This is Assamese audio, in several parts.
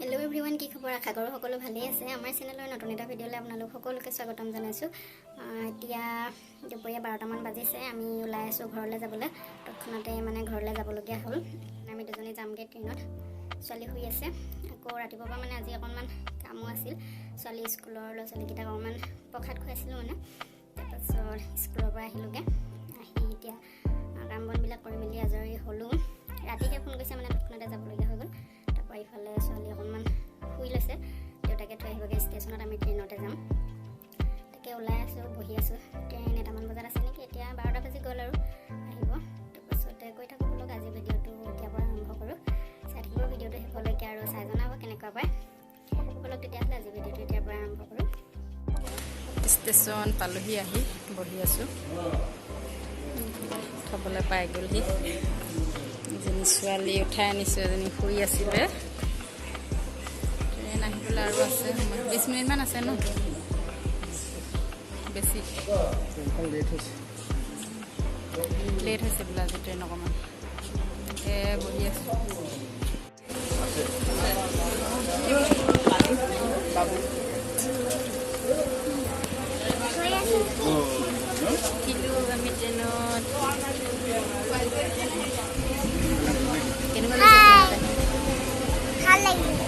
হেল্ল' এভৰিৱান, কি খবৰ? আশা কৰোঁ সকলো ভালেই আছে। আমাৰ চেনেলৰ নতুন এটা ভিডিঅ'লৈ আপোনালোক সকলোকে স্বাগতম জনাইছোঁ। এতিয়া দুপৰীয়া 12টামান বাজিছে। আমি ওলাই আছোঁ ঘৰলৈ যাবলৈ। তৎক্ষণাতে মানে ঘৰলৈ যাবলগীয়া হ'ল। আমি দুজনী যামগৈ ট্ৰেইনত। ছোৱালী শুই আছে। আকৌ ৰাতিপুৱাৰ পৰা মানে আজি অকণমান কামো আছিল। ছোৱালী স্কুলৰ ল'ৰা ছোৱালীকেইটাক অকণমান প্ৰসাদ খুৱাইছিলোঁ মানে। তাৰপাছত স্কুলৰ পৰা আহিলোঁগৈ। আহি এতিয়া কাম বনবিলাক কৰি মেলি আজৰি হ'লোঁ। ৰাতিকে ফোন কৰিছে, মানে তৎক্ষণাতে যাবলগীয়া হৈ গ'ল। তাৰপৰা ইফালে ছোৱালী অকণমান শুই লৈছে, দেউতাকে থৈ আহিবগৈ ষ্টেচনত। আমি ট্ৰেইনতে যাম। তাকে ওলাই আছোঁ, বহি আছোঁ। ট্ৰেইন 1টামান বজাত আছে নেকি, এতিয়া 12টা বাজি গ'ল আৰু আহিব। তাৰপাছতে গৈ থাকোঁ বোলক। আজি ভিডিঅ'টো এতিয়াৰ পৰা আৰম্ভ কৰোঁ। চাই থাকিব ভিডিঅ'টো শেষলৈকে আৰু চাই জনাব কেনেকুৱা পায়। ব'লক তেতিয়াহ'লে আজি ভিডিঅ'টো এতিয়াৰ পৰা আৰম্ভ কৰোঁ। ষ্টেচন পালোহি, আহি বহি আছোঁ। থ'বলৈ পাই গ'লহি। এজনী ছোৱালী উঠাই আনিছোঁ, এজনী শুই আছিলে। ট্ৰেইন আহিবলৈ আৰু আছে সময়, 20 মিনিটমান আছে ন, বেছি লেট হৈছে বোলে আজি ট্ৰেইন অকণমান। তাকে বহি আছোঁ। উঠিলোঁ আমি ট্ৰেইনত। কেনেকুৱা লাগিছে ট্ৰেইনত আহি? ভাল লাগিছে।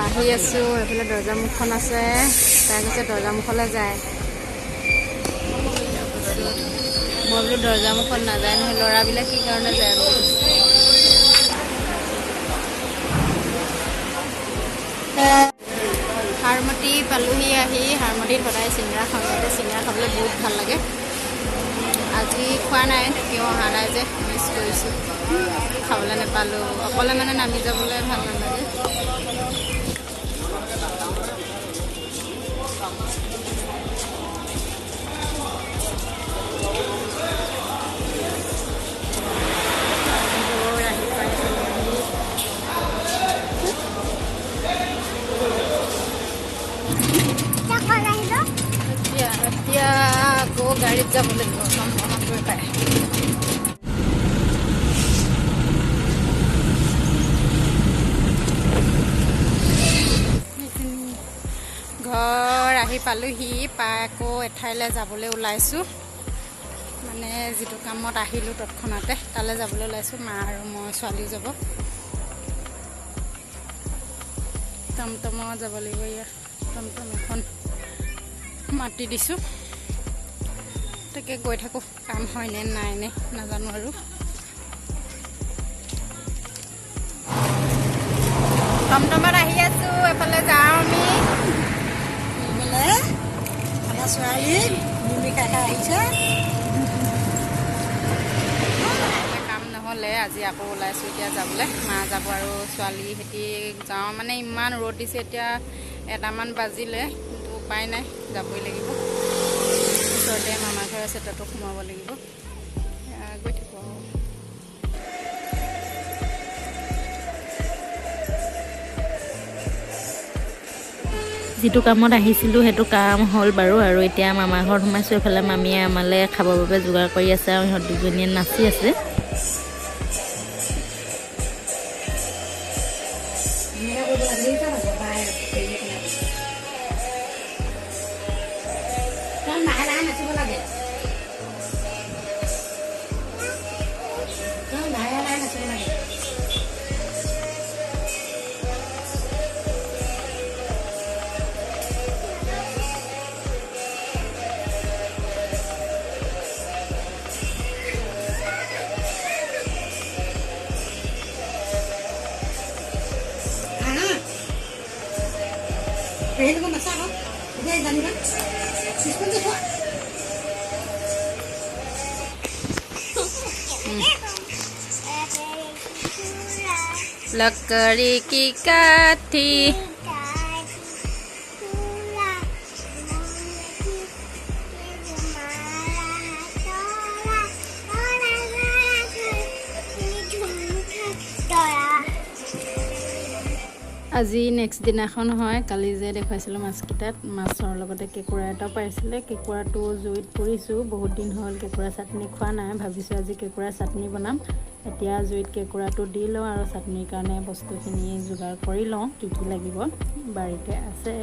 আহি আছোঁ। এইফালে দৰ্জামুখখন আছে। তাই কৈছে দৰ্জামুখলৈ যায়। তাৰপাছত মই বোলো দৰ্জামুখত নাযায় নহয়, ল'ৰাবিলাক কি কাৰণে যায় বোলো। হাৰমতি পালোহি আহি। হাৰমতিত সদায় চিঙৰা খাওঁ। ইয়াতে চিঙৰা খাবলৈ বহুত ভাল লাগে। আজি খোৱা নাই, কিয় অহা নাই যে মিছ কৰিছোঁ, খাবলৈ নাপালোঁ। অকলে মানে নামি যাবলৈ ভাল নালাগে। গৈ আহি পাইছোহি। এতিয়া আকৌ গাড়ীত যাব লাগিব, টমটমত গৈ পাই। সেইখিনি ঘৰ আহি পালোহি। পাই আকৌ এঠাইলৈ যাবলৈ ওলাইছোঁ। মানে যিটো কামত আহিলোঁ তৎক্ষণাতে তালৈ যাবলৈ ওলাইছোঁ। মা আৰু মই, ছোৱালীও যাব। টমটমত যাব লাগিব। ইয়াত টমটম এখন মাতি দিছোঁ। তাকে গৈ থাকোঁ, কাম হয়নে নাই নে নাজানো আৰু। টমটমত আহি আছোঁ, এফালে যাওঁ আমি। এইফালে আমাৰ ছোৱালী মিমি খাই খাই আহিছে। কাম নহ'লে আজি আকৌ ওলাইছোঁ এতিয়া যাবলৈ। মা যাব আৰু ছোৱালী সেতি যাওঁ। মানে ইমান ৰ'দ দিছে, এতিয়া 1টামান বাজিলে, কিন্তু উপায় নাই, যাবই লাগিব। ওচৰতে মামা ঘৰ আছে, তাতো সোমাব লাগিব। এয়া গৈ থাকোঁ আৰু। যিটো কামত আহিছিলোঁ সেইটো কাম হ'ল বাৰু। আৰু এতিয়া মামা ঘৰত সোমাইছোঁ। এইফালে মামীয়ে আমালৈ খাবৰ বাবে যোগাৰ কৰি আছে আৰু ইহঁত দুজনীয়ে নাচি আছে। এনেকৈ কৰিব লাগে, দেখিছা নাই? বাই হেৰি পেলাই কাৰণ লাহে লাহে নাচিব লাগে, কাৰণ লাহে লাহে নাচিব লাগে। আহা, পেহীৰ লগত নাচা আকৌ, তেতিয়া জানিবা। পিছফালে চোৱা। लकड़ी की काठी। আজি নেক্সট দিনাখন হয়। কালি যে দেখুৱাইছিলোঁ মাছকেইটাত, মাছৰ লগতে কেঁকুৰা এটাও পাইছিলে। কেঁকুৰাটো জুইত পুৰিছোঁ। বহুত দিন হ'ল কেঁকুৰা চাটনি খোৱা নাই, ভাবিছোঁ আজি কেঁকুৰা চাটনি বনাম। এতিয়া জুইত কেঁকুৰাটো দি লওঁ আৰু চাটনিৰ কাৰণে বস্তুখিনি যোগাৰ কৰি লওঁ। কি কি লাগিব বাৰীতে আছে,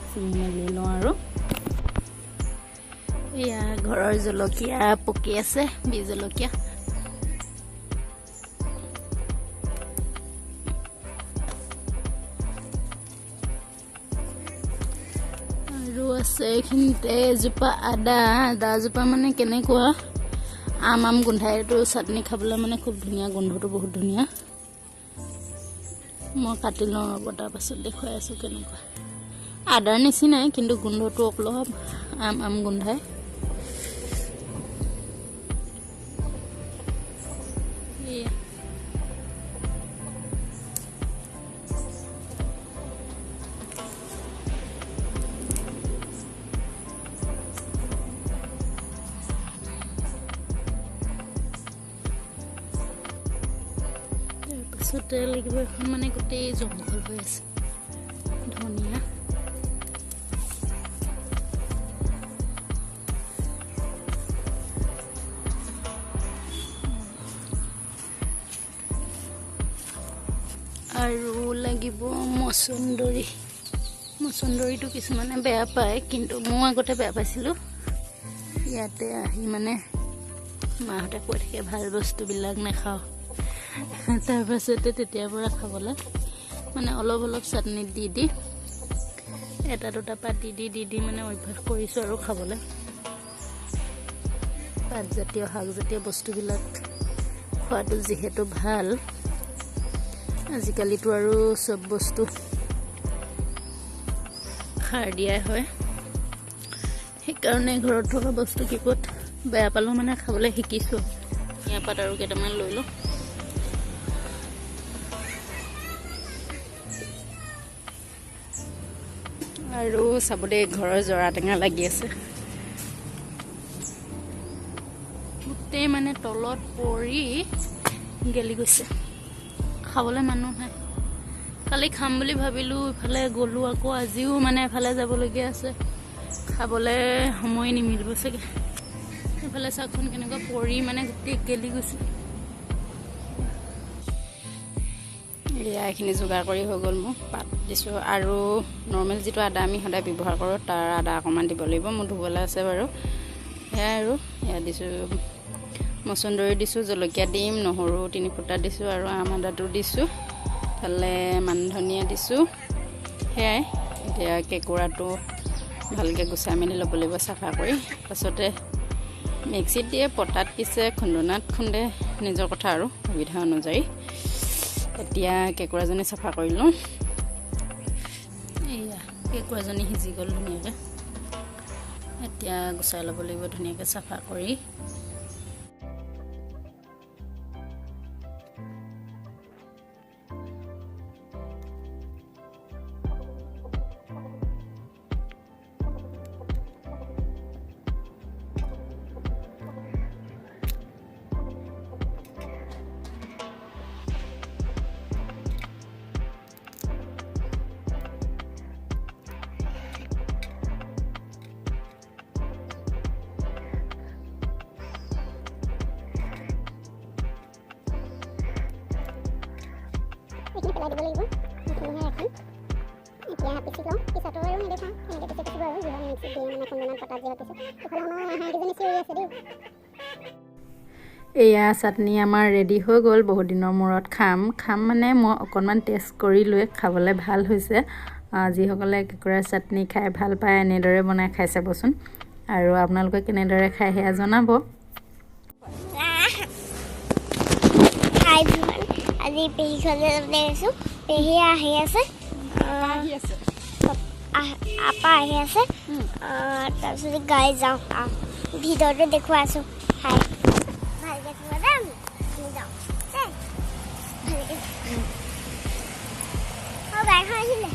ছিঙি মেলি লওঁ। আৰু এয়া ঘৰৰ জলকীয়া পকি আছে, বি জলকীয়া। আৰু আছে এইখিনিতে এজোপা আদা। আদাজোপা মানে কেনেকুৱা আম আম গোন্ধাই, এইটো চাটনি খাবলৈ মানে খুব ধুনীয়া, গোন্ধটো বহুত ধুনীয়া। মই কাটি লওঁ ৰ'ব, তাৰপাছত দেখুৱাই আছোঁ কেনেকুৱা। আদাৰ নিচিনাই, কিন্তু গোন্ধটো অলপ আম আম গোন্ধায়। এয়া তাৰপাছতে লাগিব এখন মানে গোটেই জংঘল হৈ আছে, ধনিয়া। আৰু লাগিব মচন্দৰী। মচন্দৰীটো কিছুমানে বেয়া পায়, কিন্তু ময়ো আগতে বেয়া পাইছিলোঁ। ইয়াতে আহি মানে মাহঁতে কৈ থাকে ভাল বস্তুবিলাক নাখাওঁ। তাৰপাছতে তেতিয়াৰ পৰা খাবলৈ মানে অলপ অলপ চাটনিত দি দি এটা দুটা পাত দি দি দি দি মানে অভ্যাস কৰিছোঁ আৰু খাবলৈ। পাতজাতীয় শাকজাতীয় বস্তুবিলাক খোৱাটো যিহেতু ভাল। আজিকালিতো আৰু চব বস্তু সাৰ দিয়াই হয়, সেইকাৰণে ঘৰত থকা বস্তু কেইপদ বেয়া পালেও মানে খাবলৈ শিকিছোঁ। ধনিয়া পাত আৰু কেইটামান লৈ লওঁ। আৰু চাব দেই, ঘৰৰ জৰা টেঙা লাগি আছে গোটেই, মানে তলত পৰি গেলি গৈছে, খাবলৈ মানুহ নাই। কালি খাম বুলি ভাবিলোঁ, ইফালে গ'লোঁ, আকৌ আজিও মানে এফালে যাবলগীয়া আছে, খাবলৈ সময় নিমিলিব চাগে। এইফালে চাওকচোন কেনেকুৱা পৰি মানে গোটেই গেলি গৈছে। এয়া এইখিনি যোগাৰ কৰি হৈ গ'ল মোৰ। পাত দিছোঁ আৰু নৰ্মেল যিটো আদা আমি সদায় ব্যৱহাৰ কৰোঁ তাৰ আদা অকণমান দিব লাগিব, মোৰ ধুবলৈ আছে বাৰু। সেয়াই আৰু এয়া দিছোঁ, মচন্দৰী দিছোঁ, জলকীয়া দিম, নহৰু 3 ফুটা দিছোঁ আৰু আম আদাটো দিছোঁ, ইফালে মান ধনিয়া দিছোঁ। সেয়াই এতিয়া কেঁকুৰাটো ভালকৈ গুচাই মেলি ল'ব লাগিব চাফা কৰি। পাছতে মিক্সিত দিয়ে, পটাত পিছে, খুন্দনাত খুন্দে, নিজৰ কথা আৰু সুবিধা অনুযায়ী। এতিয়া কেঁকুৰাজনী চাফা কৰি লওঁ। এয়া কেঁকুৰাজনী সিজি গ'ল ধুনীয়াকৈ। এতিয়া গুচাই ল'ব লাগিব ধুনীয়াকৈ চাফা কৰি। এইখিনি পেলাই দিব লাগিব, সেইখিনিহে ৰাখিম। এতিয়া পিচি লওঁ, পিছতো আৰু নেদেখাওঁ কেনেকৈ পিচি পিচিব আৰু যিহত মিক্সিত দিয়ে মানে খুন্দনাত পটাত যিহত পিছে। এইফালে আমাৰ হাঁহকেইজনী চিঞৰি আছে দেই। এয়া চাটনি আমাৰ ৰেডি হৈ গ'ল। বহুত দিনৰ মূৰত খাম খাম মানে মই অকণমান টেষ্ট কৰিলোৱে, খাবলৈ ভাল হৈছে। যিসকলে কেঁকুৰাৰ চাটনি খাই ভাল পায় এনেদৰে বনাই খাই চাবচোন, আৰু আপোনালোকে কেনেদৰে খায় সেয়া জনাব। আজি পেহী ঘৰলৈ যাবলৈ আহিছোঁ। পেহী আহি আছে, আপা আহি আছে। তাৰপিছত গাড়ী যাওঁ, ভিতৰটো দেখুৱাই আছোঁ। হাই, ভালকৈ থবা দেই, আমি যাওঁ দেই, ভালকৈ। অঁ, গাড়ীখন আহিলে।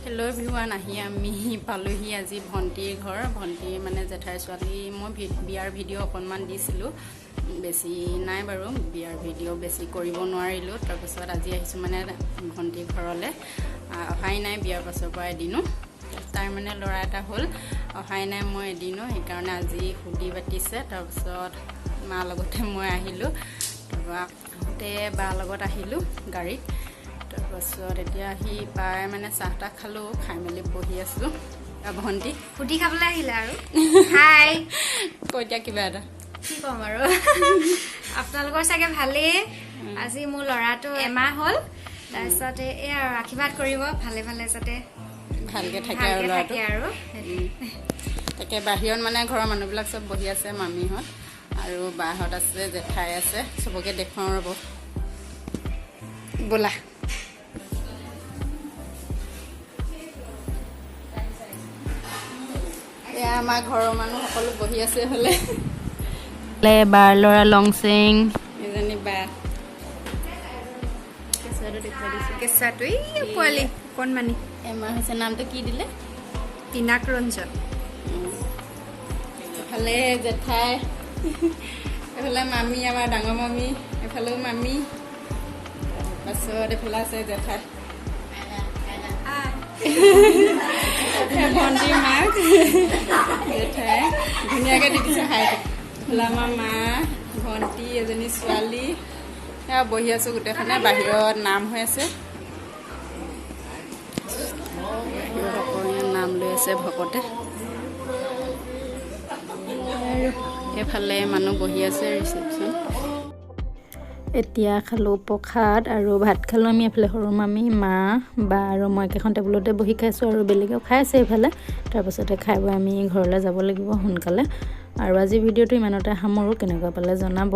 হেল্ল'। হেল্ল' এভৰিৱান, আহি আমি পালোহি আজি ভণ্টিৰ ঘৰ। ভণ্টিৰ মানে জেঠাইৰ ছোৱালী। মই বিয়াৰ ভিডিঅ' অকণমান দিছিলোঁ, বেছি নাই বাৰু। বিয়াৰ ভিডিঅ' বেছি কৰিব নোৱাৰিলোঁ। তাৰপিছত আজি আহিছোঁ মানে ভণ্টিৰ ঘৰলৈ। অহাই নাই বিয়াৰ পাছৰ পৰা এদিনো। তাইৰ মানে ল'ৰা এটা হ'ল, অহাই নাই মই এদিনো। সেইকাৰণে আজি সুধি পাতিছে। তাৰপিছত মাৰ লগতে মই আহিলোঁ। তাৰপৰা আহোঁতে বাৰ লগত আহিলোঁ গাড়ীত। তাৰপাছত এতিয়া আহি পাই মানে চাহ তাহ খালোঁ, খাই মেলি বহি আছোঁ। ভণ্টি। সুধি খাবলৈ আহিলে আৰু। হাই। কৈ দিয়া কিবা এটা। কি ক'ম আৰু, আপোনালোকৰ চাগে ভালেই। আজি মোৰ ল'ৰাটো এমাহ হ'ল। তাৰপিছত এই আৰু আশীৰ্বাদ কৰিব, ভালে ভালে যাতে ভালকে থাকে আৰু ভালকে ল'ৰাটো থাকে আৰু। তাকে বাহিৰত মানে ঘৰৰ মানুহবিলাক চব বহি আছে, মামীহঁত আৰু বাহঁত আছে, জেঠাই আছে। চবকে দেখুৱাওঁ ৰ'ব, ব'লা। এয়া আমাৰ ঘৰৰ মানুহ সকলো বহি আছে। হ'লে বাৰ ল'ৰা লংচেং, এজনী বা। কেঁচুৱাটো দেখুৱাই দিছোঁ। কেঁচুৱাটো এই পোৱালি অকণমানি। এমাহ হৈছে। নামটো কি দিলে? পিনাক ৰঞ্জন। এফালে জেঠাই, এইফালে মামী, আমাৰ ডাঙৰ মামী, এইফালেও মামী। তাৰপাছত এইফালে আছে জেঠাই, ভণ্টিৰ মাক জেঠাই। ধুনীয়াকৈ দি দিছে হাই। এইফালে আমাৰ মা, ভণ্টি, এজনী ছোৱালী। সেয়া বহি আছোঁ গোটেইখনে। বাহিৰত নাম হৈ আছে। বাহিৰত অকণমান নাম লৈ আছে ভকতে। আৰু এইফালে মানুহ বহি আছে, ৰিচেপশ্যন। এতিয়া খালোঁ প্ৰসাদ আৰু ভাত খালোঁ আমি। এইফালে সৰু মামী, মা, বা আৰু মই একেখন টেবুলতে বহি খাইছোঁ আৰু বেলেগেও খাই আছে এইফালে। তাৰপাছতে খাই বৈ আমি ঘৰলৈ যাব লাগিব সোনকালে। আৰু আজি ভিডিঅ'টো ইমানতে সামৰোঁ। কেনেকুৱা পালে জনাব।